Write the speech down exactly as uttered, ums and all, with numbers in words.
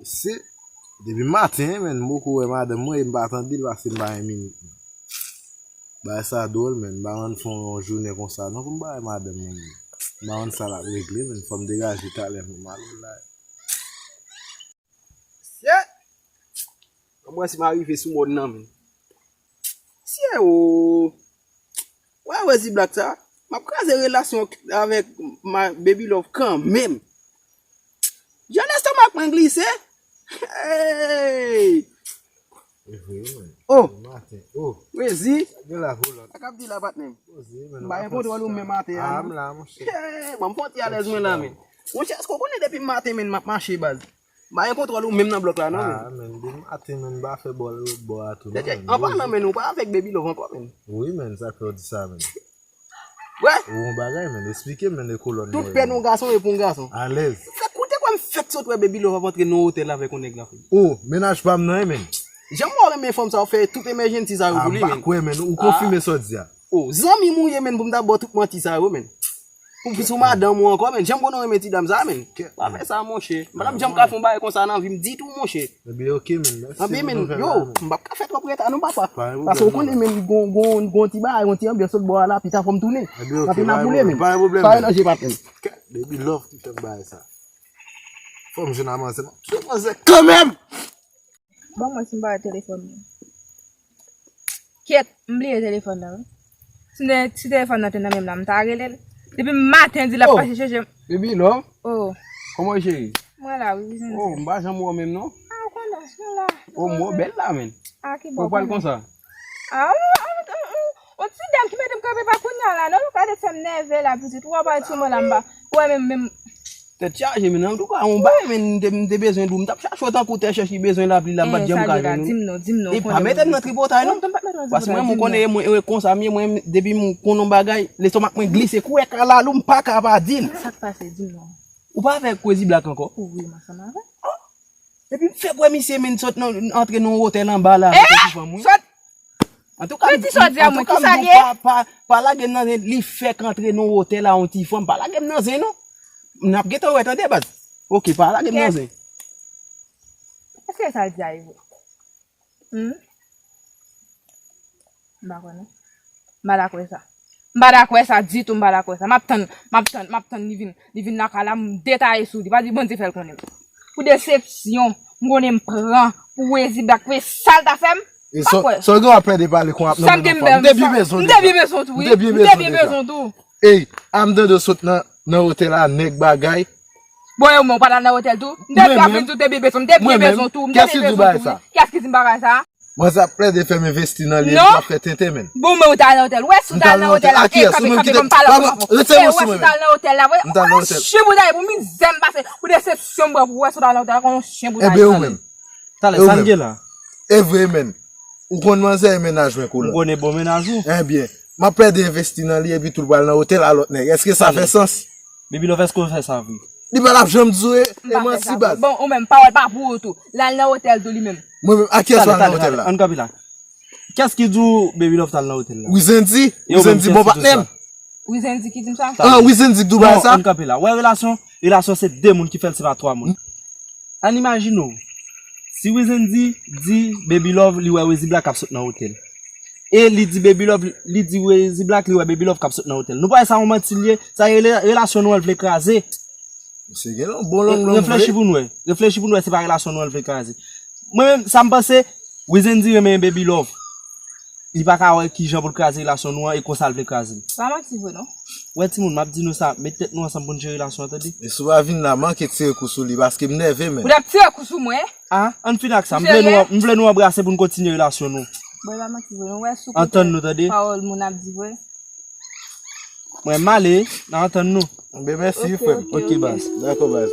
Se, depi maten, menn, m poko wè madanm mwen, e m pa tande l pase m pa yon minit, menn. Bagay sa dwòl, menn. M pa konn fè yon jounen konsa, non, pou m pa wè madanm mwen, menn. M pa konn sa l ap regle, menn. Fò m degaje talè pou m ale la. Shit! Ann wè si m a rive sou mòn nan, menn. Shit, o. Wè, wè, Ziblack sa. M ap kraze relasyon avèk ma, Baby Love kanmenm. Jan lestomak mwen glise. Hey! E vre, wi, menn. Oh! Maten. Oh! Wezi! Gen la kolòn. Sa k ap di la, patnè m? Poze, menn. M pa gen kontwòl ou menm atè a, non. Ah, m la, monchè. Hey! Ban m fè yon ti alèz mwen la, menn. Monchè, èske w konnen depi maten, menn, m ap mache, baz? M pa gen kontwòl ou menm nan blòk la, non, menn. Ah, menn, depi maten, menn, m pa fè bò lòt bò a tou, non, menn. An palan, menn, ou pa avèk Baby Love ankò, menn. Wi, menn, sa k fè w di sa, menn? Wè. Ou yon bagay, menn. Esplike m, menn, de kolòn. Tout pèn yon gason e pou yon gason. Alèz. Fè koute kwè m fèk sot wè Baby Love ap antre nan otèl avèk yon nèg la, frè. Oh, mennaj pa m nan, menn. Jan m wè w renmen fanm sa, w fè tout emèjensi sa yo pou li, menn. Ah, m pa kwè, menn. Ou konfime sa w di a. Oh, zanmi m ou ye, menn, pou m ta ba w tout manti sa yo, menn. Pou, pou sou madanm ou ankò, menn. Jan m konnen w renmen ti dam sa, menn. Pa fè sa, monchè. M pa t ap janm ka fè yon bagay konsa nan vi m ditou, monchè. Ebyen, oke, menn. Mèsi pou nouvèl la, menn. Yo, m p ap ka fè twòp reta non, papa. Pa gen pwoblèm, non. Paske w konnen, menn, gon, gon, gon ti bagay, gon ti anbyans sot bò a la, pita fò m tounen. Ebyen, oke, pa gen pwoblèm, pa gen pwoblèm, menn. Pa gen danje, patnè m. Kèt, Baby Love ki fè m bagay sa. Fò m jwenn a manzè, m ap jwenn manzè kanmenm! Ban mwen si m pa wè telefòn nan. Kèt, m bliye telefòn nan, wi. Si m te, si telefòn nan te nan men m la, m ta rele l. Depi maten, di l ap pase chèche m. Baby Love? Oh. Kòman w ye, cheri? Mwen la, wi, wi, wi. Oh, m pa janm wè w menm, non. Ah, ou konnen, mwen la. Oh, m wè w bèl la, menn. Ah, ki bò. Ou pral konsa? Ah, on, on, on, on ti dam ki mete m kanpe pa kounye a la, non? Ou gade fè m nève la, pitit. Ou wè pa sou mwen la, m pa. Ou wè menm, menm. Tèt chaje, menn. Antouka, yon bagay, menn, m te, m te bezwen di w. M t ap chache w tankou tè chèch ki bezwen lapli la, m pa t janm ka jwenn ou. Di m non, di m non. E pa mete m nan tripotay, non. Paske mwen, mwen konnen, mwen, e konsa m ye, mwen, depi m konn yon bagay, lestomak mwen glise, kou e kalalou, m pa ka pa di l. Sa k pase, di m non. Ou pa avèk Crazy Black ankò? Wi, m ansanm avè l. Epi m fèk wè misye, menn, sot nan, antre nan yon otèl anba la avèk yon ti fanm, wi. Antouka, m, antouka, m di w, pa, pa, pa lage m nan zen, li fèk antre nan yon otèl a yon ti fanm, pa lage m nan zen, non. N ap gentan wè, tande, baz. Oke, pa lage m nan zen. Èske sa l di a e vre? Hmm? M pa kwè, non. M pa dakò sa. M pa dakò sa ditou, m pa dakò sa. M ap tann, m ap tann, m ap tann li vin, li vin lakay la, m detaye sou li. Pa di Bondye fè l konnen. Pou desepsyon, m konnen m pran pou Crazy Black, pou sa l ta fè m. E pa kwè. Sa w gen w ap plede pale kon ap nan menm fanm. M te byen bezwen w deja. M te byen bezwen w tou, wi. M te byen bezwen w deja. Ey, a m tande w sot nan, nan otèl la, nèg bagay. Bon, e ou menm, ou pa t al nan otèl tou? M te byen bezwen w, m te byen bezwen w, m te byen bezwen w tou, m te byen bezwen w tou, wi. Kiyès ki di m bagay sa? Mwen sa plede fè m envesti nan li epi w ap fè tenten, menn. Bon, men ou t al nan otèl. Ou wè si w t al nan otèl la, e kanpe, kanpe, ban m pale avè w. Retire w sou mwen, menn. Ou wè si w t al nan otèl la, wè. M t al nan otèl. Chen pou w ta ye, pou mizè m pase, pou desepsyon m pran pou wè si w t al nan otèl la, kon yon chen pou w ta ye. Ebyen ou menm. Talè, sa n gen la? E vre, menn. Ou konn manzè e mennaj mwen, kolòn. M konnen bon mennaj ou. Ebyen, m ap plede envesti nan li epi tou l pral nan otèl a lòt nèg. Èske sa fè sans? Baby Love, èske w fè sa vre? Li pa t ap janm di w e, e manti, baz. Bon, ou menm, pawòl pa pou ou tou. L al nan otèl tou li menm. Mwen menm, a kiyès w al nan otèl la? Ann kanpe la. Kiyès ki di w Baby Love t al nan otèl la? Wizendy. Wizendy bon patnè m. Wizendy ki di m sa? Ah, Wizendy k di w bagay sa? Non, ann kanpe la. Wè relasyon, relasyon se de moun ki fè l, se pa twa moun. Ann imajine w. Si Wizendy di Baby Love li wè Crazy Black ap sot nan otèl. E li di Baby Love, li di Crazy Black li wè Baby Love k ap sot nan otèl. Nou pa wè sa yon manti l ye? Sa rele relasyon nou an l vle kraze. Misye gen yon bon long long vre. Reflechi pou n wè. Reflechi pou n wè, se pa relasyon nou an l vle kraze. Mwen menm, sa m panse, Wizendy renmen Baby Love. Li pa ka wè kijan pou l kraze relasyon nou an e konsa l vle kraze l. Pa manti vre non. Wè timoun, m ap di nou sa, met tèt nou ansanm pou n jere relasyon an, tande? E si w pa vin la, manke tire kou sou li, paske m nève, menn. Ou t ap tire kou sou mwen? Ah, ann fin ak sa. M vle nou, m vle nou anbrase pou n kontinye relasyon nou. Bon, e pa manti vre non. Wè sou kote pawòl moun ap di vre. Antann nou, tande? Mwen m ale, n a antann nou. Enben, mèsi, frè m. Ok, baz. Dakò, baz.